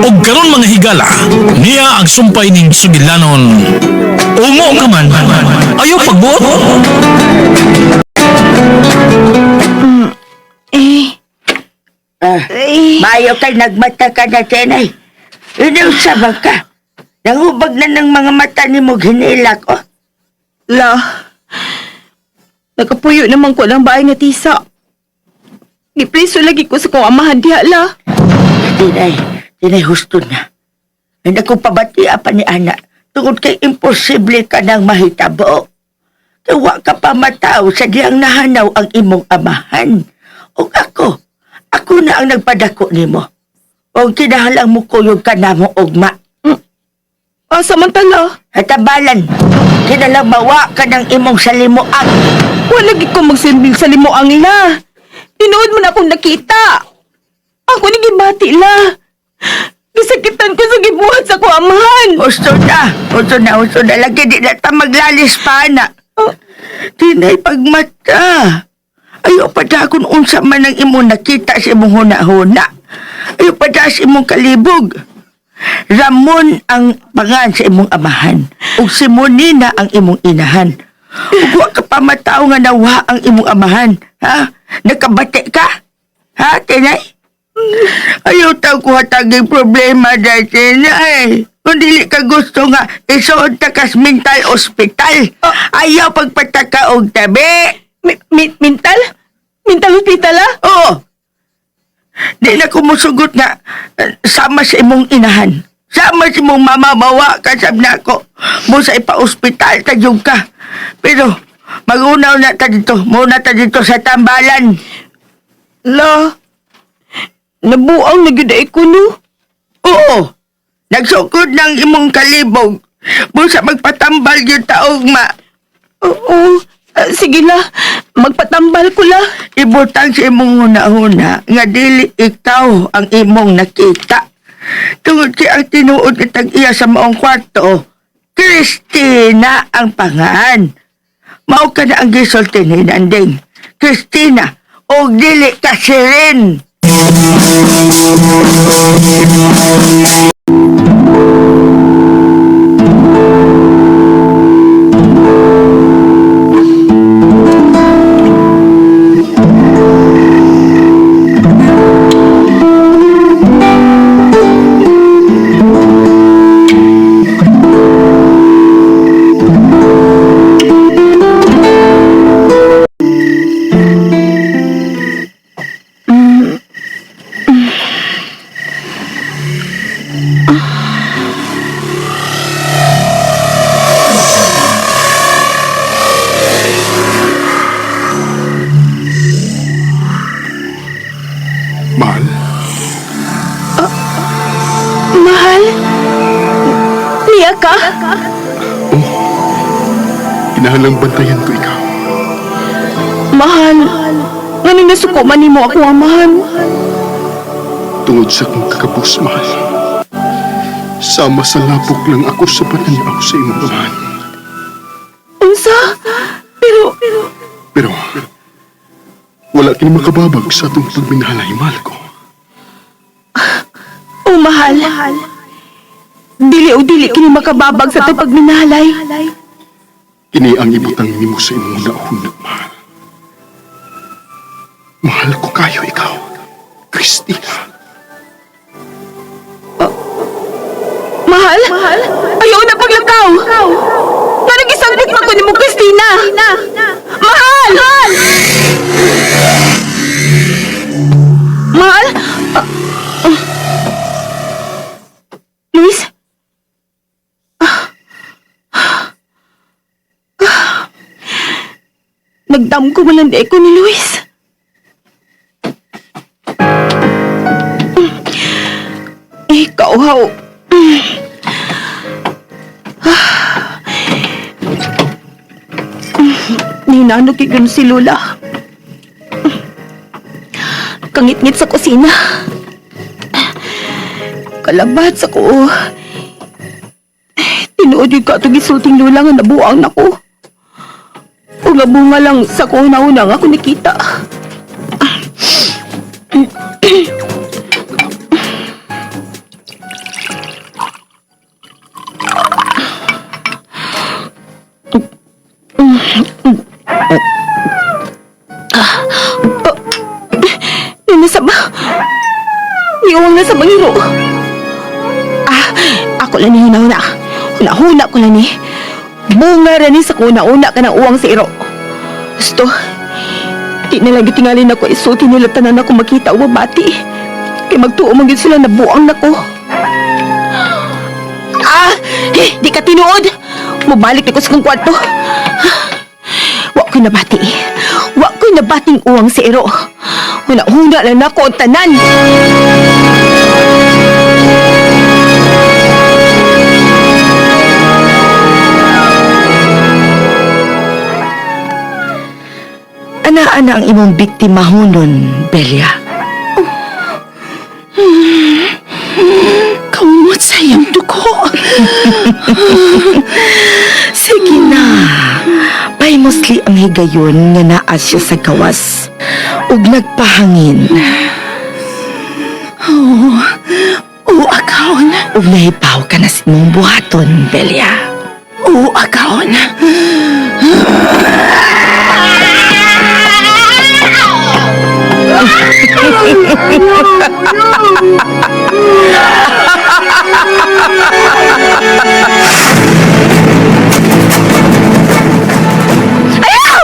Og karon mga higala, niya ang sumpay ning sugilanon. Ungo ka man, ayaw pagbuot. Eh, Ah, eh, maayo kay nagmata ka na, Tenay. Inusa ba ka? Nangubag na ng mga mata ni mo hinilak, oh. La. Nakapuyo naman ko lang baay nga tisa. Gipreso lagi ko sa kong amahan diha, la. Tinay, tinay husto na. Hindi ko pabatia pa ni Ana. Tungod kay imposible ka nang mahitabo. Kay wa ka pa mataw sa diyang nahanaw ang imong amahan. O ako, ako na ang nagpadako nimo. O kinahalang mo kuyog ka na mo ugma. Ah, samantala, Hatabalan, kinalang mawa ka ng imong salimuang. wala lagi ko magsilbing sa limuang la. Tinuod mo na akong nakita. Ako ni gibati, la. Gisakitan ko sa gibuhat sa kong amahan. Husto na, husto na, husto na. Lagi di na ta maglalis pa na. Tinay pagmata. Ayaw pa da kung unsa man ang imong nakita sa imong huna-huna. Ayaw pa da sa imong kalibog. Ramon ang pangan sa imong amahan. Ug si Monina ang imong inahan. Ug wa ka pa mataw nga nawa ang imong amahan. Ha? Nakabati ka? Ha, Tinay? Ayaw taw ko hataging problema dahil Tinay. Kung dili ka gusto nga, isuod ta kas mental hospital. Ayaw pagpataka og tabi. Mental? Mental hospital, la? Oo. Di na kumusugot nga sama sa imong inahan. Sama sa imong mama, mawa ka sab nako. Busa ipa-ospital ta jud ka. Pero magunaw na ta dito, muna ta dito sa tambalan. La, nabuang na gyud ay ko, no? Oo. Nagsukod ng imong kalibog. Busa magpatambal gyud ta ugma. Oo. Ah, sige la, magpatambal ko la. Ibutang sa imong huna-huna nga dili ikaw ang imong nakita. Tungod kay ang tinuod kitang iya sa maong kwarto, Christina ang pangan. Mao ka na ang gisulti ni Nanding. Christina, og dili ka sirin. Mahal, Mahal? Niya ka? kinahalang bantayan ko ikaw. Mahal, ngano nasuko man nimo ako amahan? Tungod sa kong kakabus, mahal. Sama sa labok lang ako sa pananaw sa imong amahan. Unsa? Pero, Pero, wala kini makababag sa atong pagminahalay, mahal ko. oh mahal. Dili o dili kini makababag sa itong pagminahalay. Kini ang ibutang nimo sa imong nauna, mahal. Mahal ko kayo ikaw, Christina. Mahal? Mahal? Ayaw na paglakaw! Nga nagisangbit man ko nimo, Christina! Mahal! Mahal! Mahal? Ah, ah. Luis? Ah. Ah. Nagdam ko man lang di ko ni Luis. Eh, kauhaw. Ninanok yun si Lola. Kangit-ngit sa kusina. Kalabat sa ko. Tinuod yung katong gisulting Lola nga nabuang nako. O nga bunga lang sa ko una-una nga ako nakita. Uwang na sa mangiro. Ah, ako lang ni huna-huna. Huna-huna ko lang ni. Bunga ra ni sa kuna-una ka ng uwang sa iro. Gusto, di na lang gitingalin ako isulti nila tanan ako makita o mabati. Kay magtuo man gyud sila na buang nako. Ah, eh, di ka tinuod. Mubalik na ko sa kong kwarto. Wa ko'y nabati. Wa ko'y nabating uwang sa iro. Huna-huna lang nako ang tanan. Ana-ana ang imong biktima hunon, Belia. Kamot sa iyang dugo. Sige na. Pahimusli ang higayon nga naa siya sa gawas ug nagpahangin. Oo, akaon. Ug nahibaw ka na sa imong buhaton, Belia. Oo, akaon. Ayaw!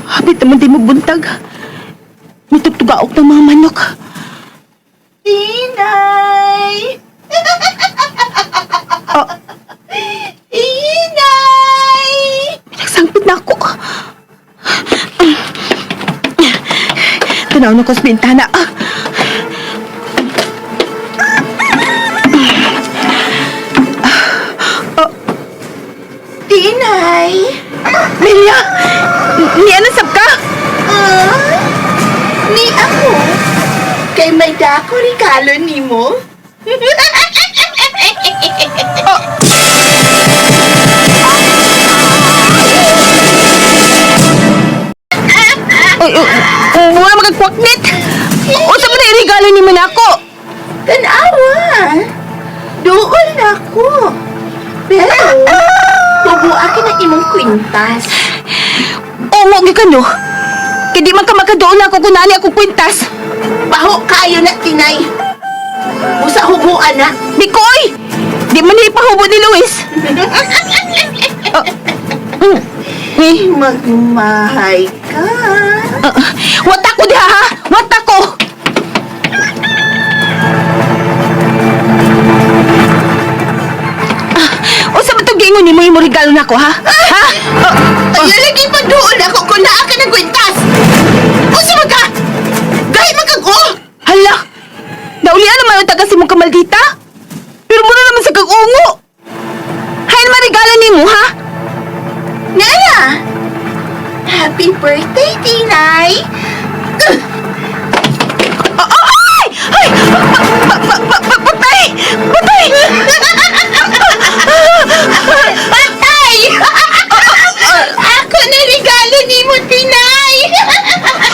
Hapit naman di mo buntag. May tugtugaok ng mga manok. Inay! Inay! Pinagsangpit na ako. Tanaw na ko sa bintana. Tinay! Melia! Niya nasab ka? Ah, ni ako. Kay may dako regalo nimo. Uy, uy, wala magagkwaknit! Unsa man na regalo ni man ako? Tanawa. Doon ako. Pero, tubo akin ang imong kwintas. Ungo gyud ka no. Kay di man ka makaduol ako kung naani ako kwintas. Baho kayo na, Tinay. Usa hubuan na. Bikoy! Di man ni ipahubo ni Luis. Mm. Eh, Magmahay ka. ah, wata ko diha ha! Wata ko! Ah, unsa man tong giingon nimo imo regalo nako ha? Ha? Ah, Ay, lagi pa doon ako kung naa ka ng kwintas. Usa man ka! Gahi man kag oh! Hala! Naulian naman ang taga si mong kamaldita. Pero muna naman sa kag-ungo. Hain man regalo nimo ha? Nana! Happy birthday, Tinay! Ah, ah, ay! Ay! Patay! Patay! Patay! Ako na regalo nimo, Tinay!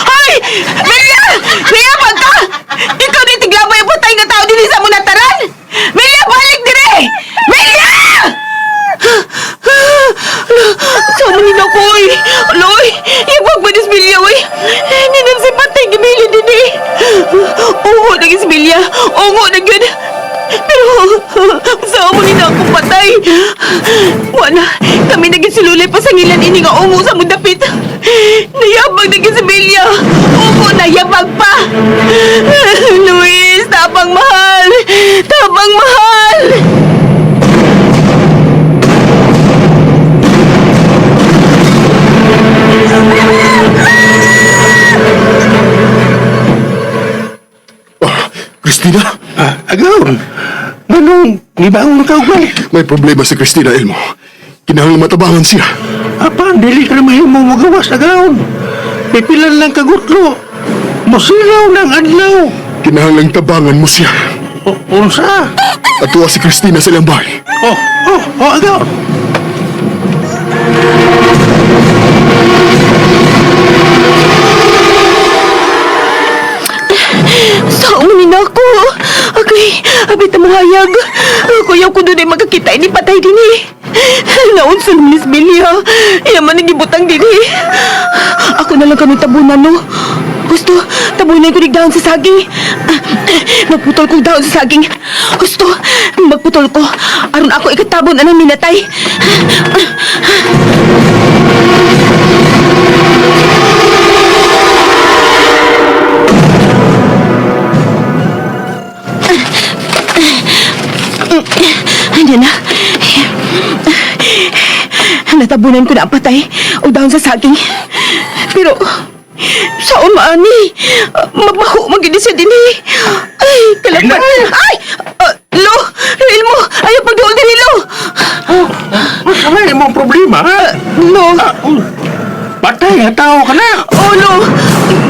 Ay! Melia! Melia, pagka! Ikaw ni tiglabay ang patay nga tao dinhi sa munataran! Melia, balik dire! Melia! Sama ni na ko, oy! Aloy! Ipag ba ni Melia, oy? Ninam si patay gibili dinhi. Oo, na si Melia. Oo, na gyud. Pero, sama ni na ako patay. Wala, kami naging silulay pa sa ngilan ini nga ungo sa mudapit. Nayabag na si Melia. Ungo, nayabag pa. Luis, tapang mahal. Tapang mahal. Ah, Christina? Ah, agaw. Manong, nibangon ka ugmay. May problema si Christina, Elmo. Kinahanglan matabangan siya. Apan, dili ka na mahimo magawas, agaw. Pipilan lang kagutlo. Musilaw ng adlaw. Kinahanglan tabangan mo siya. O, unsa? Atuwa si Christina sa ilang bahay. Oh, oh, oh, agaw. Saan ni na ako? Okay, abit na mahayag. Kuya ko doon ay magkakita, ini patay din eh. Naunsa naman ni Bilya. Iya man ang gibutang dinhi. Ako na lang kami tabunan, no? Gusto, tabunan ko ni dahon sa saging. Magputol ko dahon sa saging. Gusto, magputol ko. Aron ako ikatabon anang minatay. Ano na? Natabunan ko na ang patay o dahon sa saging. Pero, saon maani? Mabaho magindi siya din eh. Ay, kalapat. Ay! Lo! Ilmo! Ayaw pagduol din lo! Unsa may imong problema, ha? Lo! Ah, patay nga tao ka na. Oh, lo!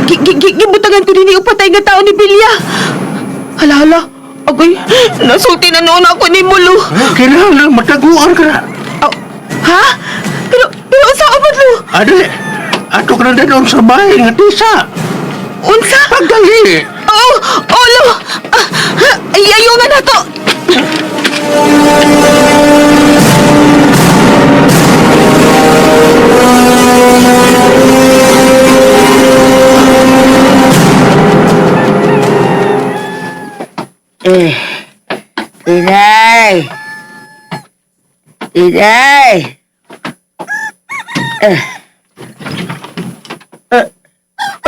Gibutangan ko din yung patay nga tao ni Bilya. Hala, hala. Agoy, nasulti na noon ako ni Mulo. Kailangan mataguan ka na. Oh, ha? Pero unsa man lo? Adali, ato ka na doon sa bahay nga tisa. Unsa? Pagdali. Oo, oh, lo! Ah, ay, ayaw nga na to! Eh, Inay! Inay! Eh. Eh,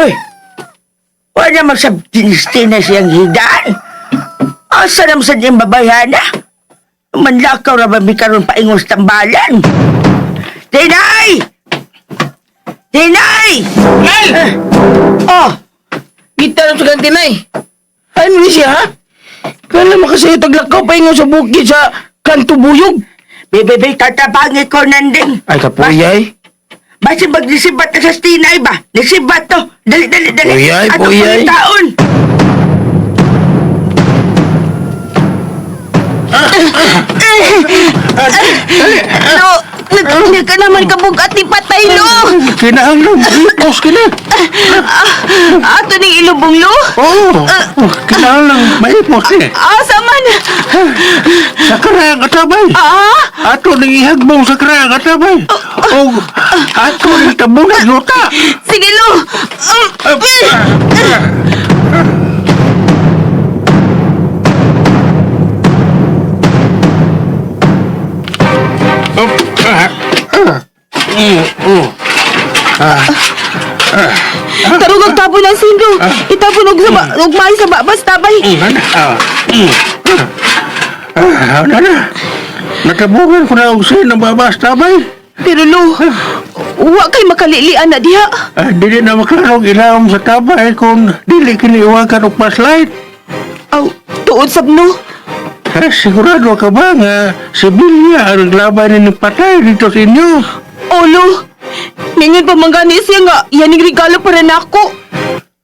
uy! Wala naman sa na siyang hidan. Asa naman sa niyang babayhana? Manlakaw na ba mi karon paingon sa tambalan? Tinay! Tinay! Nal! Eh, oh! Kita lang sa kantinay. Ano ni siya, ha? Kala mo kasi taglakaw pa ingon sa bukid sa kanto buyog. Bebe, bebe, tatabangin ko nanding. Ay, kapuyay. Basta magnisibat na sa tinay ba? Nisibat to. Dali, dali, dali. Puyay, Ato puyay. taon. Lo, nagka naman kabugat ni patay, lo! Kinahanglan, ipos ka na. Ato ning ilubong, lo! Oo, oh, kinahanglan maipos eh. Asa man? Sa karang atabay. Ah? Ato ning ihagbong sa karang atabay. O ato ning tabunan yuta. Sige, lo! Tarong ang tabon ng singgo. Itabon og sa og maay sa babas tabay. Ah, na na. Natabunan ko na og sin ang babas tabay. Pero lo, wa kay makalilian na diha. Ah, dili na maklarong ilawom sa tabay kung dili kiniiwagan og flashlight. Aw, tuod sab no. Eh, sigurado ka ba nga si Bilya ang laban ni patay dito sa inyo? Oh, lo. Ningon pa man gani siya nga yaning regalo para nako.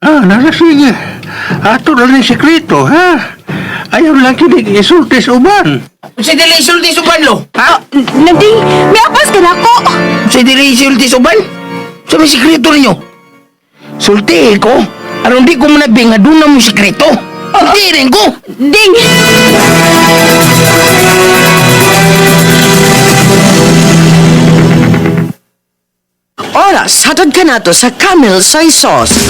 Ah, nasa sige. Ato na ni sekreto, ha? Ayaw lang kinig isulti sa uban. Sa dili sulti suban, lo. Ah, nanding, may apas ka nako. Sa dili sulti suban. Sa may sikreto ninyo. Sulti ko. Aron di ko manabi nga doon na mo sikreto. Sulti rin ko. Ding. Oras, hatod ka nato sa Camel Soy Sauce.